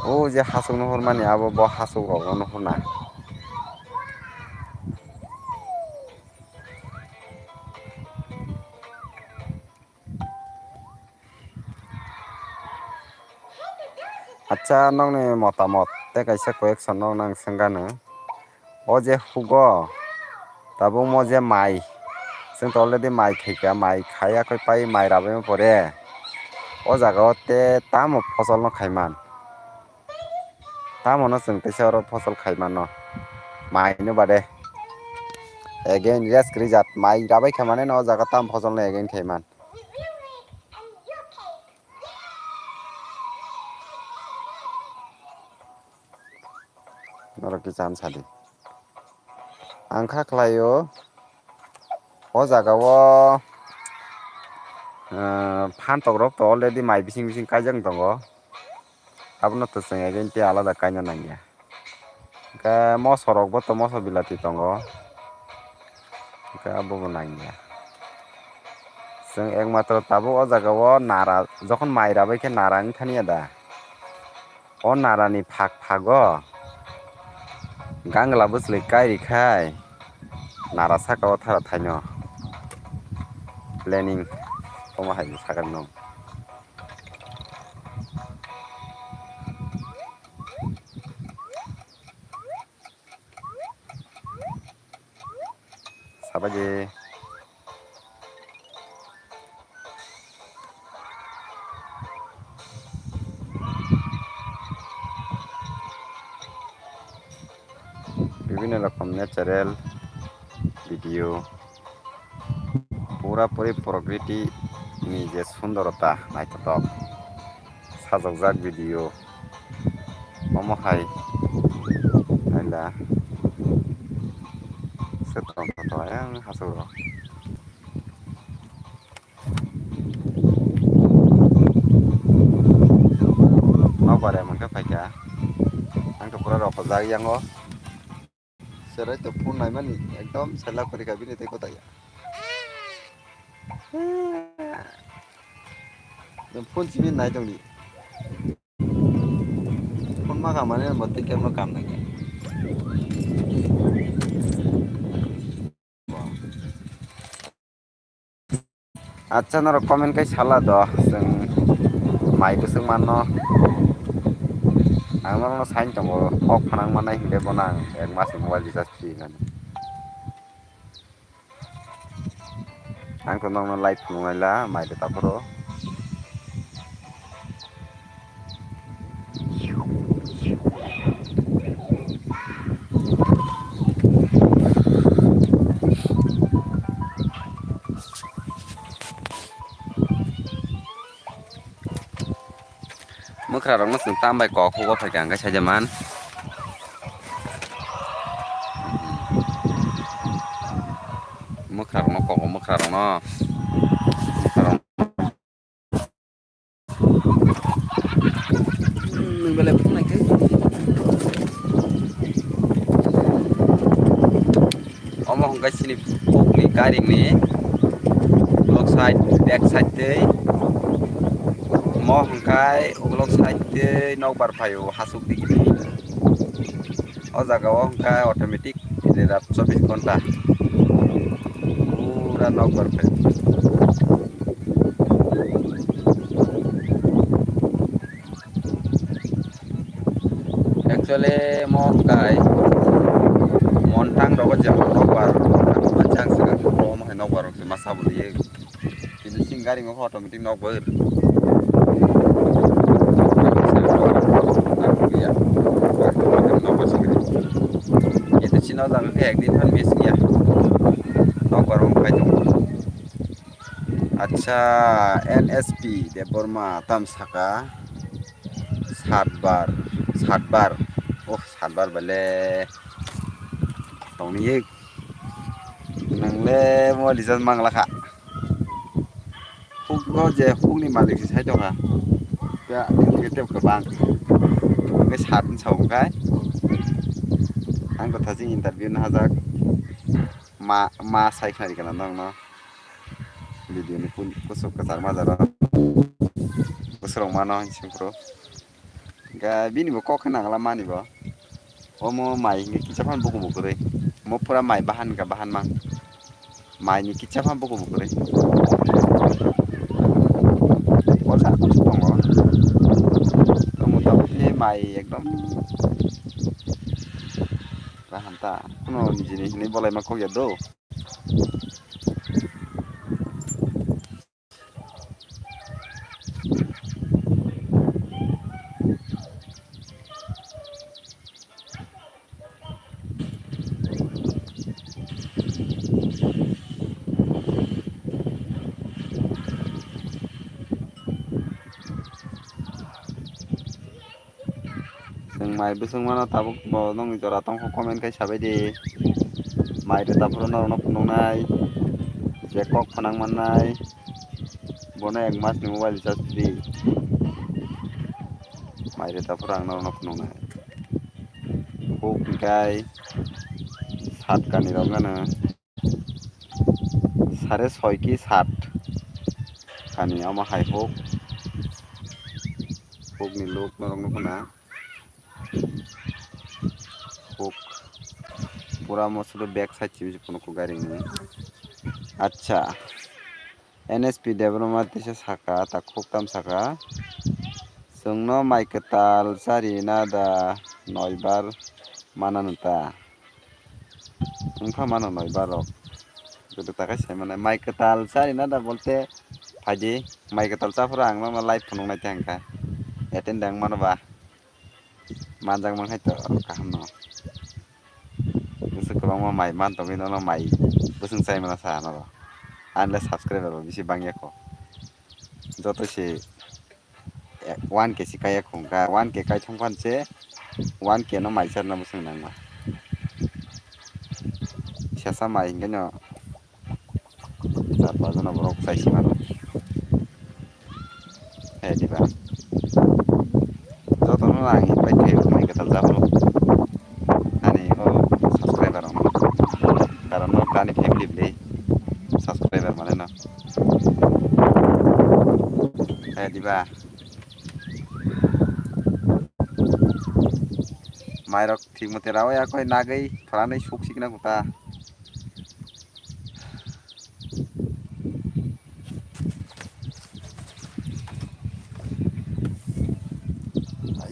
o je hasuk nuhur mani abo bo hasuk rok no nuhur na. Acha nokni motamot tei kaisa question no nang swngano. O je hugo Tabuk mo je mai, chwng to already mai khaikha, mai khaiya khe pai mai rabaima pore o jaga o te tamo fosol no khaiman, tamo no chwng teisa oro fosol khaimano mai no bade again rest kwrwi jat mai rabai kha mane no o jaga tamo fosol no again khaiman. Norok kisa sadi. Ang kha khlaio, o jaga o, eh, phantok rok to already mai bising bising kaijak tongo. Abono to chwng again tei alada kaina nangya. Hwnkhe moso rok bo to moso bilati tongo. Hwnkhe abobo nangya. Chwng ekmatro tabuk o jaga o nara, jokhon mai rabai khe nara wngthani ya da. O narani phak phago gangla bwchwlwi kairi khai nara saka o thara thaino planning omo hai sakha no. Sabaji. Bibhinno rokom natural video, pura puri prokriti ni je sundorota naithotok. Sajokjak video omo hai naila se tongthoto ayang hasuk rok. Nokbar emon khe phaikha, ang to pura rokojak yango. Serai to phone naimani ekdom selak kori kha bini tei kotaya. Phone simi nai tongdi. Phone ma khamani bo tei kebo kam nai khe. Acha norok comment kai sala do, chwng mai bwswk manno. Ang norokno sign tongo, kok phanang mannai hinkhe bono ang ek mas ni mobile recharge free hinani. Ang to nokno live phunuknaila mai de taphoro. Mwkhrarokno chwng tam bai kok hugo phaikha hwnkhe saida man. Mwkhrarokno kogo, mwkhrarokno. Mwkhrarok-, nwng belai phunuknai khe. Omo hwnkhe chini pukni gairingni ukulok side, back side tei omo hwnkhe ukulok side tei nokbar phaio hasuk digini. O jaga o hwnkhe automatic rerap chobbish ghonta pura nokbar phaio. Actually, mo kai montang rogo jang nokbar, jang saka mo hai nokbar rok ma sabuli. Kintu sing gari ngo automatic nokbar. Itu chino jang ke ek din phan miss kiya. Nokbar rok khai. Acha, N S P Debbarma tam saka. Satbar, satbar. Oh, satbar bale. Tongni yek. Nangle mo lizard mangla kha. Huk no je huk ni malik si sai tongkha. Ya, negative ke bang. Nge sat ni saung kai. Ang to thajing interview na hajak. Ma, ma sai khna ri kana nang no. Video ni kun kusuk kwchar majaro. Kusuk rok mano hinsing pro. Ga bini bo kok khna ngla mani bo. Omo mai hingke kicha phan buku bukurui. Mo pura mai bahan ka bahan mang. Mai ni kicha phan buku bukurui. Borsa tongo. Omo tabuk ni mai ekdom. Bahan. ta, kuno nijini hinwi bolai ma kok ya do. Chwng mai bwswk mano tabuk bo nokni jora tongkha comment khai sabai di. Mai rwta phuru norokno phunuknai je kok phanang mannai bono ek mas ni mobile recharge free. Mai rwta phuru ang norokno phunuknai. Huk hikai sat kani rok gana. Sare soi ki sat kani omo hai huk. Huk ni luk norok nukho na. Huk pura mosolo back side chibi phunukho gari ni. Acha. N S P Debbarma tisa saka, ta khuk tam saka. Chwngno mai kwtal chari na da noibar mana nw ta. Wngkha mano noibar rok. Godo takai sai mano mai kwtal chari na da bolte phaidi mai kwtal chaphuru ang no live phunuk nai tang kha. Attend dang mano ba. Manjak man hai to kaham no. Bwswk kwbangma mai man tongwi nono mai bwswng chai mano sa nono. Ani le subscriber bo bisi bangya kho. Joto se one K se kaiya kho wngkha. One K kai thang phan se one K no mai charna bwswng nangma. Sesa mai hingke no char pach jona borok chai si mano. He diba? Jotono ang invite khaio, mai kwtal jabro. Ani o subscriber rok. Karon no tani family bwlwi subscriber mane no. He diba? Mairok thik mote rawi akoi nagwi phwranwi suk sikna kuta.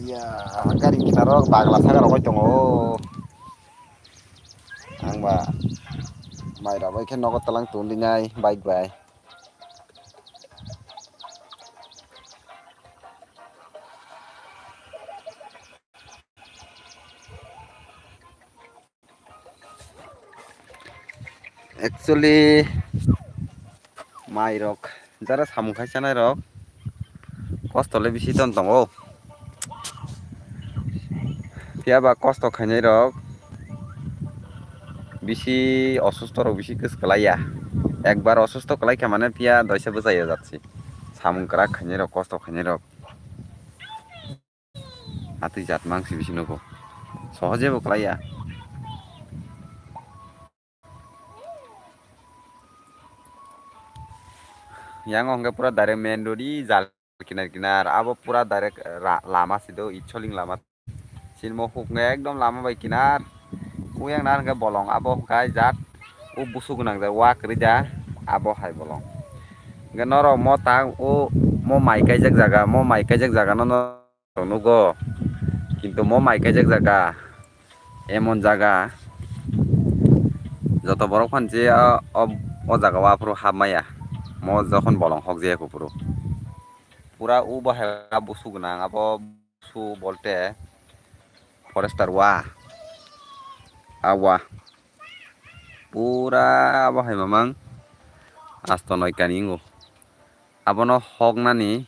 Iya, gari kinaro bagla saga rogoi tongo. Ang ba mai rogoi khe nogo talang tundinai bike bai. Actually, mai rok jara samung khai chanai rok kosto le bisi ton tongo. Phiya ba kosto khainai rok bisi osusto rok bisi kwswk kwlai ya. Ekbar osusto kwlai kha mane phiya doisa bwchai ya jat se. Samung kwrak khainai rok, kosto khainai rok. Atwi jat mang si bisi nugo. Sohoje bo kwlai ya. Yang hongke pura direct main road i jal kinar kinar. Abo pura direct ra-, lama si do, i choling lama. Sin mo huk nge ekdom lama bai kinar. Uyang na hingke bolong abo hingke jat. U busu gwnang jat, wa kwrwi ja. Abo hai bolong. Hingke norok mo tang, u mo mai kaijak jaga, mo mai kaijak jaga no, no nugo, kintu mo mai kaijak jaga, emon jaga, joto borok phan je o, o, o jaga o aphuru hap maya, mo jokhon bolong hok jaya kuphuru, pura u bahai busu gwnang, abo busu bolte forester wa, a wa, pura bahai mamang asto noi kani wngo, abono hoknani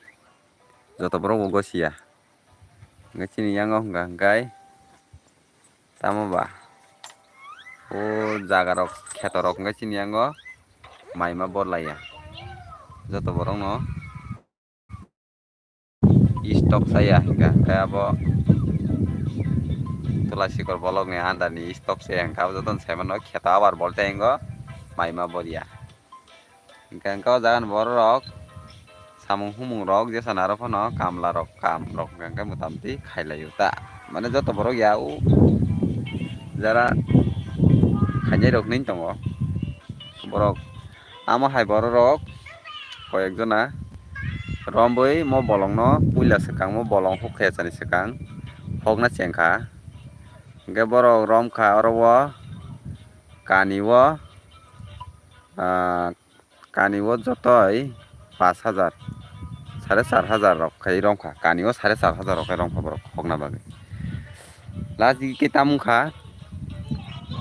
joto borok bo gosia. Hingke chini yango hingka hingkai tamo ba o jaga rok kheto rok hingke chini yango mai ma bor laiya joto borok no stock saya hingka hingke abo tula sikor bolok ni under ni stock saya hingke abo joto no sai mano kheto abar bolte hingo mai ma bor ya. Hingke hingke o jaga ni borok rok samung humung rok jesa naro phano kamla rok kam rok hingke hingke motamti khailai o ta mane joto borok ya o jara khainai rok hinui tongo borok amo hai borok rok koyek jona romboi mo bolong no puila swkang mo bolong huk khe chani swkang hokna chengkha. Hwnkhe borok romkha oro o kani o, ah, kani o jotoi pash hajar, sare char hajar rok khai romkha, kani o sare char hajar rok khai romkha borok hokna bagwi. Last digi khe tamo wngkha,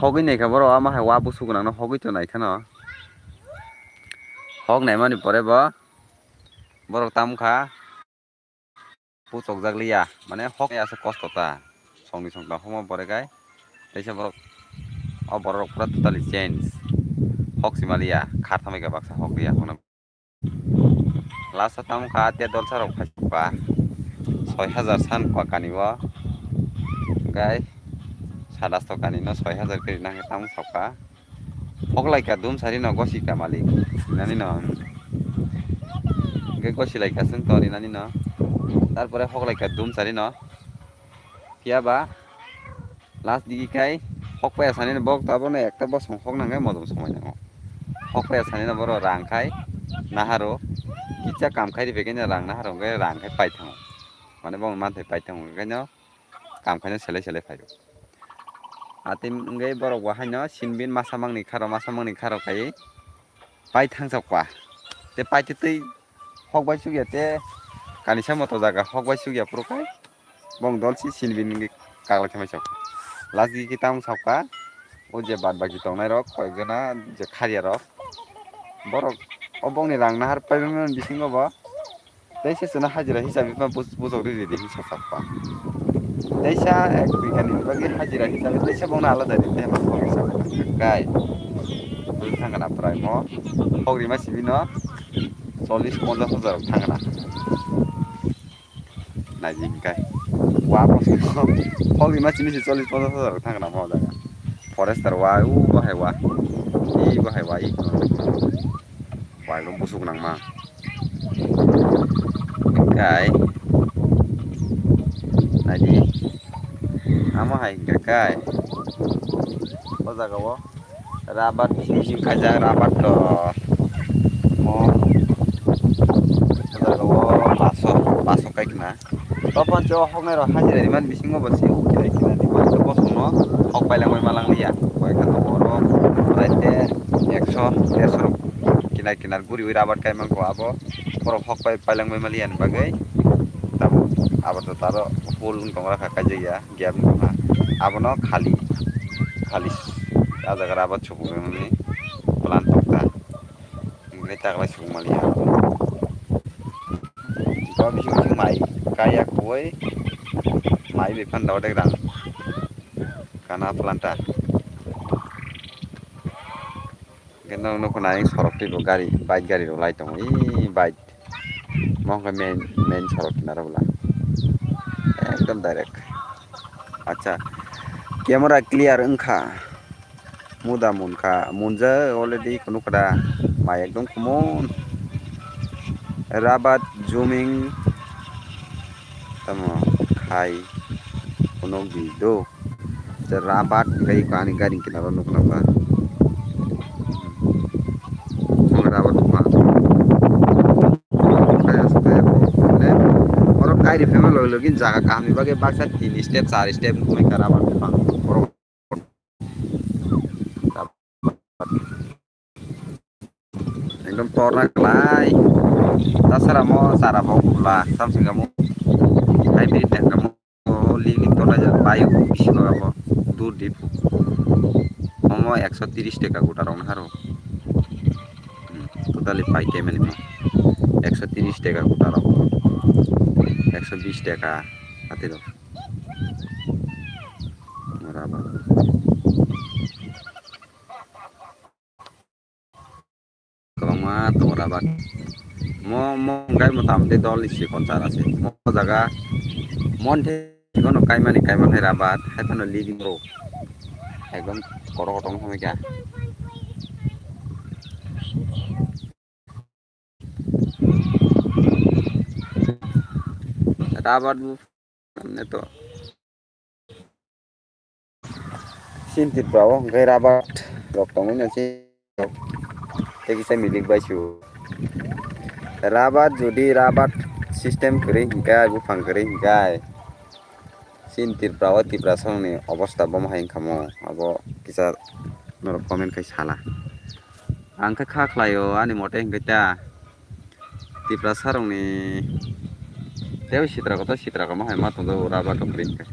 hogwi naikha borok, ama hai wa busu gwnangno hogwi to naikhano, hok naimani pore bo borok tamo wngkha. Puchokjak liya, mane hok ya se kosto ta. Songni songtang hokma pore kai, teisa borok, o borok rok pura totally change. Hok sima liya, kha thamwi ka baksa hok liya, hono. Last o tamo kha, tia dolsa rok phai ba, soi hajar san kwa kani o, kai, sadas to kani no soi hajar kri nang tamo sokha. Hok lai ka dum sari no gosi ka malik. Nani no. Hwnkhe gosi lai ka chwng to rinani no. Tarpore hok lai ka dum sari no. Phiya ba last digi khai hok paya sani no bok to abono ekta bosong hok nang khe modom somoi nango. Hok paya sani no boro rang khai naharo. Kisa kam khai ri begeni rang naharo hwnkhe rang khai pai thango. Mane bo manthai pai thango hwnkhe no. Kam khaino selai selai phaio. Atwi wngwi borok bo haino sinbin masa mangni kharo, masa mangni kharo khai pai thangchok pa. Tei pai twi twi hok bai chukya tei kanisa moto jaga hok bai chukya phuru khai bong dol si sinbin wngwi kaglai thangbai chok. Last gigi tamo sakha o je bad baki tongnai rok koyek jona je kharya rok borok o bongni rang nahar paimani bisingo bo. Teisa chwngno hajira hisabe ma bus-, busok riri di hinsa sakpa. Teisa ek bigha ni bagwi hajira hisabe teisa bono alada di tema kok hisabe kai. Bui thangana prai mo. Hok rima simi no chollish ponchash hajar thangana. Naidi kai. Wa bosong hok rima simi si chollish ponchash hajar thangana mo jaga. Forester wa u bahai wa. I bahai wa i. Wailung busuk nangma. Kai. Naidi. Amo hai hingka kai. O jaga o rabar finishing khaijak, rabar to. Mo. O jaga o paso, paso kai khna. Topan cho hoknai rok hajira riman bisingo bo si ukhilai khna di bosongno hok pailangbai malang liya. Koi kha to oro raite ekso derso rok. Kinar kinar guriwi rabar kai mangkho abo. Borok hok pai pailangbai maliya ni bagwi. Tabuk abo to taro hul wng tongra kha kaijak ya gap wng tongkha. Abono khali khali ah jaga rabar chukmani plan tongkha. Hingke taklai chukmaliya. Bo bising bising mai kaya koi mai bephan dodek rang kana planta. Keno nukho nai sorok twibo gari, bike gari rok lai tongo. Ee, bike. Mo hwnkhe main, main sorok kinaro bwla. Ekdom direct. Acha. Camera clear wngkha. Muda munkha. Munjak already kunu kada. Mai ekdom kumun. Rabat zooming. Tamo khai. Kunuk di do. Rabat hingke eko ani gari kinaro nukna ba. Rabat ma. Kaya se kaya ko. Ne? Oro kairi phema logi logi jaga kaham ni bagwi baksa tin step, char step nukmai ka rabat bufang. Oro Ekdom torna klai. Tasara mo sara bo bula. Samsung kamo. Hybrid na kamo. Lili torna ja bayu bisi baga bo. Dur dip. Momo ekso tiris taka gota rok na haro. Hmm, totally pai kemani mo. Ekso tiris taka gota rok. Ekso bis taka. Ati rok. Mora ba. Kwbangma tongo rabat. Mo, mo hwnkhe mota moti dol ni sikon chara se. Mo jaga mon the kono kaimani kaimanhai rabat, hai phano leading bro. Ekdom kotor kotor wngkha. Rabat bo. Tamne to. Sin Tripura o hwnkhe rabat rok tongwi na se tei kisa milik bai su. Rabat jodi rabat system kwrwi hwnkhe, buphang kwrwi hwnkhe Chini Tripura o Tiprasarokni obostha bomo hai wngkha mo, abo kisa norok comment khai sala. Ang khe kha khlaio ani mote hwnkhe ta Tiprasarokni teibo sitra kotor sitra komo hai ma tongjago rubber rok kwrwi hwnkhe.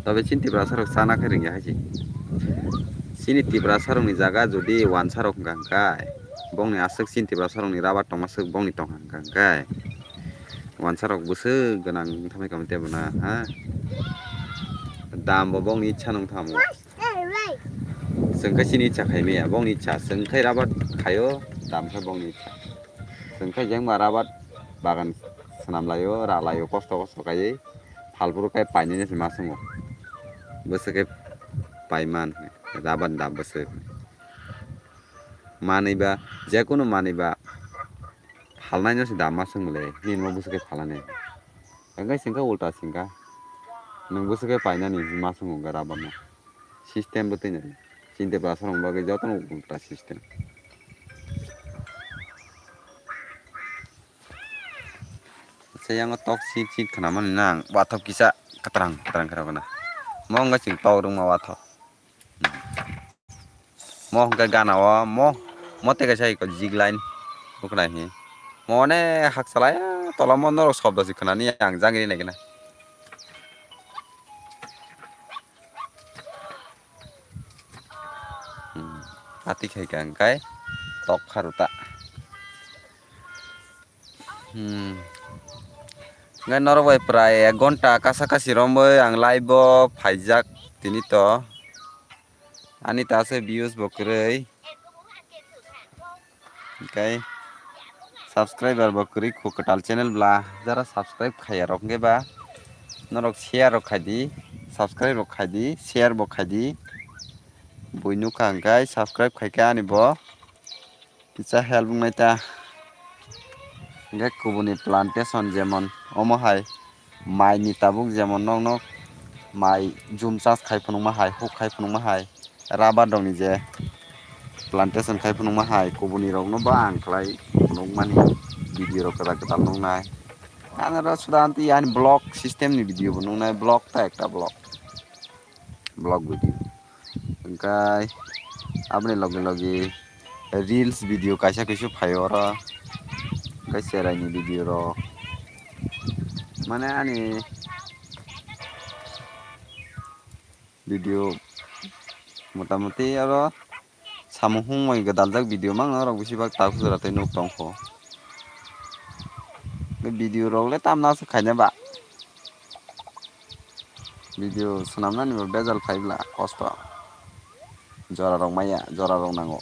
Tobe chini Tiprasarok chana khe rwngya hai se. Chini Tiprasarokni jaga jodi wansarok hwnkha hwnkhe bongni aswk chini Tiprasarokni rubber tongma swk bongni tongkha hwnkha hwnkhe. Wansarok bwswk gwnang wngthamwi kamo tei bono, ha? Dam bo bongni ichha nung tamo. Chwng khe chini ichha khai maya, bongni ichha. Chwng khe rubber khaio, dam khe bongni ichha. Chwng khe jengba rubber bagan swnam laio, ra laio, kosto kosto khaiwi. Phalphuru khe painani se ma swngo. Bwswk khe paiman, rubber dam bwswk. Manwi ba, jekunu manwi ba, phalnaino se dam ma swngmole, nini mo bwswk khe phalnani. Hwnkhe sengkha ulta sengkha. Nwng bwswk khe painani ma swngo hwnkhe rubber no. System bo twi nai. Chini Tiprasarokni bagwi jotono ulta system. Acha, yango tok sik sik khnamani nang, wathok kisa kwtwrang kwtwrang khe rwgwna. Mo wngkha chwng tok rwngma wathok. Mo hwnkhe gana o mo, mo tei kaisa iko jig line. Buknai hi. Mo one hakchalai tola mo norok sobdo se khnani ang jagri nai gana. Hmm. Ati khai ka hwnkhe tok kharu ta. Hmm. Hwnkhe norok bai prai ek ghonta kasa kasi romwi ang live o phaijak tini to. Ani ta se views bo kwrwi. Hwnkhe subscriber bo kwrwi khu kwtal channel bla. Jara subscribe khaiya rok hwnkhe ba norok share rok khaidi, subscribe rok khaidi, share bo khaidi. Bui nukha hwnkhe subscribe khaikhe ani bo kisa help wngnai ta. Hwnkhe kubuni plantation jemon omo hai mai ni tabuk jemon nok nok mai jum chas khai phunukma hai, huk khai phunukma hai, rubber rok ni je plantation khai phunukma hai, kubuni rok no bo ang khlai phunukmani video rok kwtal kwtal nuknai. Ano ro suda anti yani block system ni video bo nuknai, block ta ekta block. Vlog video. Hwnkhe aboni logi logi reels video kaisa kaisa phaio oro. Hwnkhe cherai ni video rok. Mane ani video motamoti oro samung hungmai gadaljak video mang norok bisi bak tak jora tei nuk tong kho. Video rok le tamna se khaina ba. Video swnamnani bo bejal phai bla kosto. Jora rok maya, jora rok nango.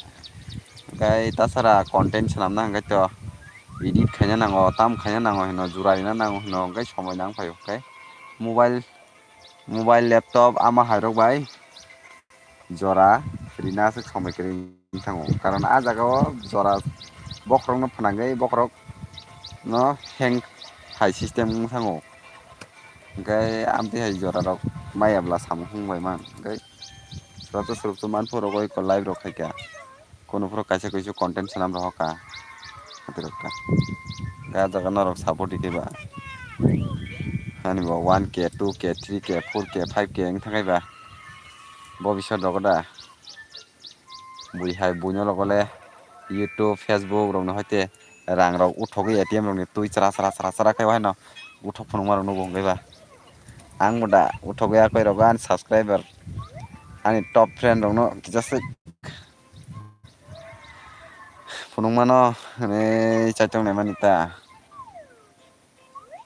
Hwnkhe tasara content swnamna hwnkhe to edit khaina nango, tam khaina nango hino, jura rina nango hino, hwnkhe somoi nang phaio. Hwnkhe mobile, mobile, laptop ama hai rok bai jora rina aswk somoi kwrwi wng thango, karon ah jaga o jora bokhorok no phnangwi bokhorok no hang hai system wng thango, hwnkhe amtwi hai jora rok maya bwla samung hung bai man, hwnkhe swrapsa swrapsa manphuru rok oi live rok khaikha, kunu phuru kaisa kaisa content swnam rohor kha, hwnkhe ah jaga norok support rikhe ba ani bo one K, two K, three K, four K, five K wng thangai ba. Bobiswt rogo da bui hai buino logo le YouTube, Facebook rokno hoite rang rok uthogwi A T M rokni twi chra chra chra chra khe haino uthok phunukma rok nugo hwnkhe ba. Ang bo da uthogwi akhoi rogo ani subscriber ani top friend rokno kisa swk phunukmano hwnwi chaitok naimani ta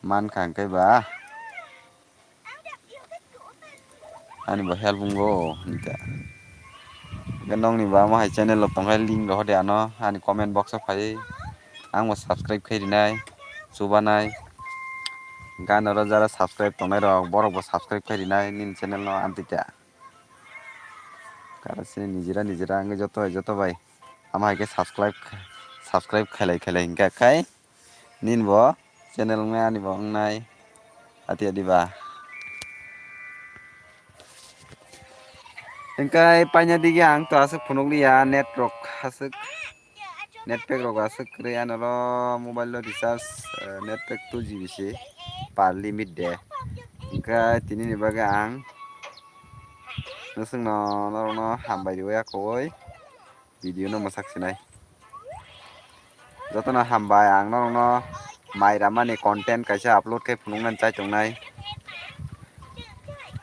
mankha hwnkhe ba. Ani bo help wngo hwnkha. Hwnkhe nokni bo amo hai channel rok tongkhe link rohor di ano ani comment box o phaiwi ang bo subscribe khai rinai chubanai. Hwnkhe ano oro jara subscribe tongnai rok borok bo subscribe khai rinai nini channel no amtwi kha. Kara se nijera nijera wngwi joto hai joto bai amo hai khe subscribe subscribe khailai khailai hwnkha khai. Nini bo channel wngnai ani bo wngnai ati ati ba. Hwnkhe paina digi ang to aswk phunukliya net rok aswk net pack rok aswk kwrwi anoro mobile o recharge eh, net pack two G B se per limit de. Hwnkhe tini ni bagwi ang nwswkno norokno hambai rwui akwui video no mwsak sinai. Jotono hambai, ang norokno mai ramani content kaisa upload khe phunuknani chai tongnai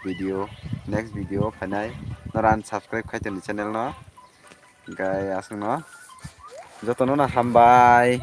video, next video phainai. Norok ang subscribe khai toni channel no. Hwnkhe aswkno jotono no hambai.